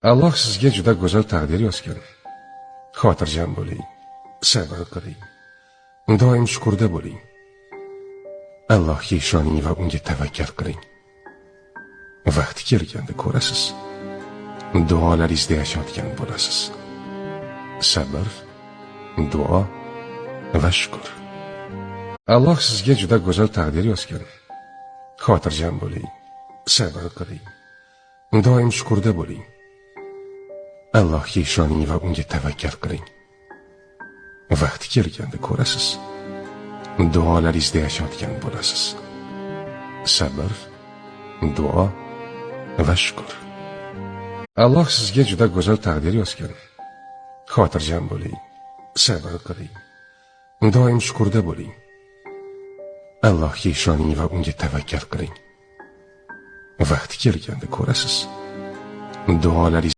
Alloh sizga juda go'zal taqdir yozgan. Xotirjam bo'ling, sabr qiling. Doim shukurda bo'ling. Allohga ishoning va unga tavakkal qiling. Vaqti kelganda ko'rasiz. Duolaringizda yashayotgan bo'lasiz. Sabr, duo va shukur. Alloh sizga juda go'zal taqdir yozgan. Xotirjam bo'ling, sabr qiling. Doim shukurda bo'ling. Allohga ishoning va unga tavakkal qiling. Vaqti kelganda ko'rasiz. Duolaringizda yashayotgan bo'lasiz. Sabr, duo va shukur. Alloh sizga juda go'zal taqdir yozgan. Xotirjam bo'ling, sabr qiling. Doim shukurda bo'ling. Allohga ishoning va unga tavakkal qiling. Vaqti kelganda ko'rasiz. Duolaringiz